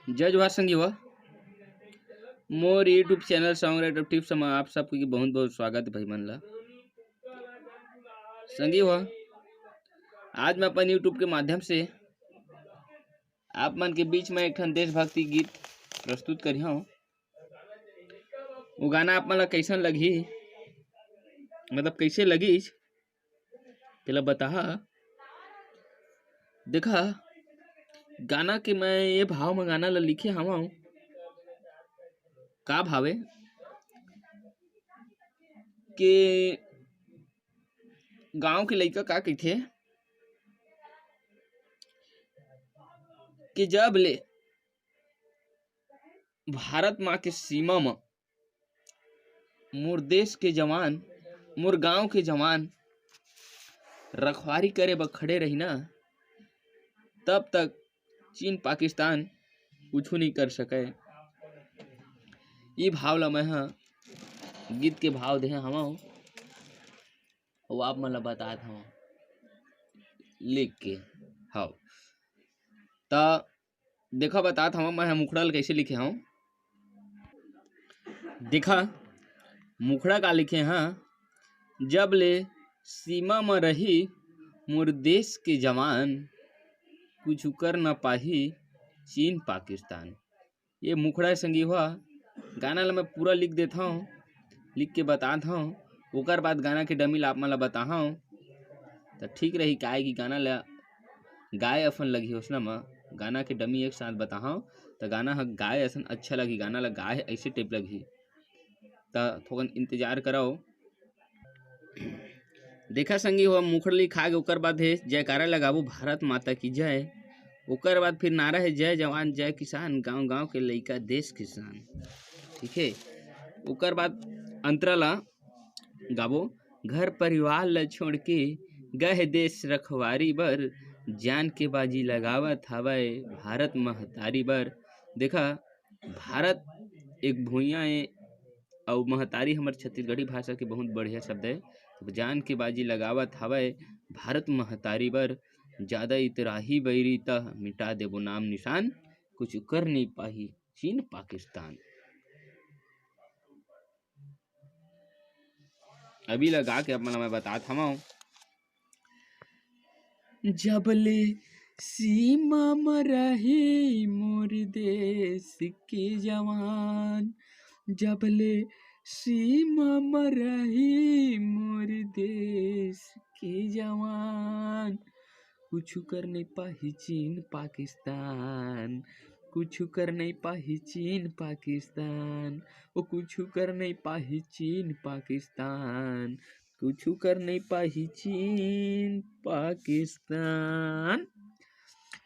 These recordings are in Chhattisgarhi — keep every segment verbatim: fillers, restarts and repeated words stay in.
जय जोहार संगी हो, मोर YouTube channel Song Writer Tips म आप सबके बहुत बहुत स्वागत हे भाई मन ला। संगी हो, आज मैं अपन YouTube के माध्यम से आप मन के बीच में एक ठन देशभक्ति गीत प्रस्तुत करिहौं। वो गाना आप मन ला कैसन लगही, मतलब कैसे लगिस, तेला बताहा। देखा, गाना के मैं ये भाव में गाना ला लिखे हवं, का भावे के गांव के लइका का कहिथे कि जब ले भारत माँ के सीमा म मोर देश के जवान, मोर गांव के जवान रखवारी करे बर खड़े रही ना, तब तक चीन पाकिस्तान कुछु नहीं कर सके। ई भाव ला मैं ह गीत के भाव देहे हवं, अउ आप मन ला बतात हवं लिख के। हव, त देखा, बतात हवं मैं ह मुखड़ा ल कैसे लिखे हवं। देखा, मुखड़ा का लिखे हवं, जब ले सीमा म रही मोर देश के जवान, कुछु कर न पाही चीन पाकिस्तान। ये मुखड़ा हे संगी हो, गाना ला मैं पूरा लिख देत हवं, लिख के बतात हवं, ओकर बाद गाना के डमी ला आप मन ला बताहवं, त ठीक रही, काहे कि गाना ला गाय असन लगही। ओसना म गाना के डमी एक साथ बताहवं, त गाना ह गाय असन अच्छा लगही, गाना ला गाय ऐसे type लगही, त थोकन इंतजार करव। देखा संगी हो, मुखड़ा लिखा गे, ओकर बाद हे जयकारा लगाबो भारत माता की जय, ओकर बाद फिर नारा हे जय जवान जय किसान, गांव गांव के लइका देश किसान, ठीक हे। ओकर बाद अंतरा ला गाबो, घर परिवार ल छोड़ के गए देश रखवारी बर, जान के बाजी लगावत हवय भारत महतारी बर। देखा, भारत एक भुइयां ए अउ महतारी हमर छत्तीसगढ़ी भाषा के बहुत बढ़िया शब्द हे। तो जान के बाजी लगावत हवय भारत महतारी बर, जादा इतराही बैरी त मिटा देबो नाम निशान, कुछ कर नहीं पाही चीन पाकिस्तान। अभी लगा के आप मन ला मैं बतात हवं। जब ले सीमा म रही मोर देश के जवान, जब ले सीमा म रही मोर देश के जवान, कुछु कर नहीं पाही चीन पाकिस्तान, कुछु कर नहीं पाही चीन पाकिस्तान, ओ कुछु कर नहीं पाही चीन पाकिस्तान, कुछु कर नहीं पाही चीन पाकिस्तान।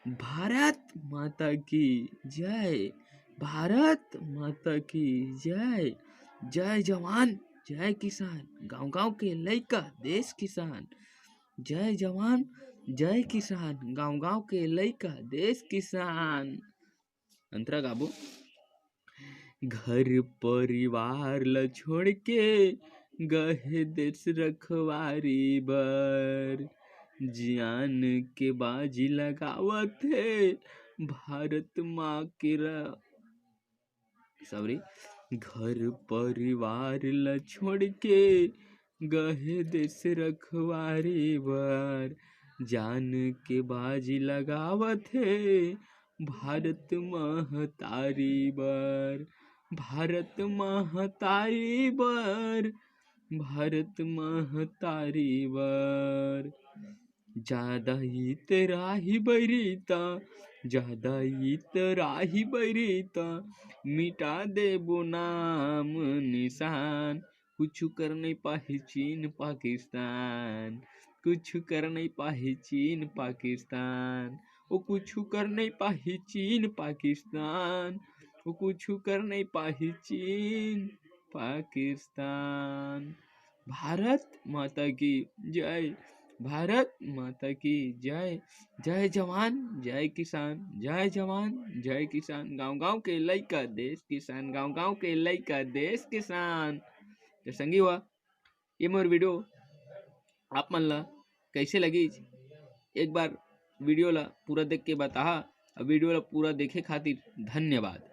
भारत माता की जय, भारत माता की जय। जय जवान, जय किसान, गांव गांव के लइका देश किसान। जय जवान, जय किसान, गांव गांव के लइका देश किसान। अंतरा गाबो। घर परिवार ल छोड़ के गहे देश रखवारी बर, जियान के बाजी लगावत हे भारत माँ के र-, sorry, घर परिवार ल छोड़ के गहे देश रखवारी बर, जान के बाजी लगावत हे भारत महतारी बर, भारत महतारी बर, भारत महतारी बर। जादा इतराही बैरी त, जादा इतराही बैरी त, मिटा देबो नाम निशान। कुछु कर नहीं पाही चीन पाकिस्तान, कुछु कर नहीं पाही चीन पाकिस्तान, ओ कुछु कर नहीं पाही चीन पाकिस्तान, ओ कुछु कर नहीं पाही चीन पाकिस्तान। भारत माता की जय, भारत माता की जय। जय जवान, जय किसान, जय जवान, जय किसान, गांव गांव के लइका देश किसान, गांव गांव के लइका देश किसान। तो संगी हो, ये मोर video आप मन ला कैसे लगिस, एक बार video ला पूरा देख के बताहा। वीडियो ला पूरा देखे खातिर धन्यवाद।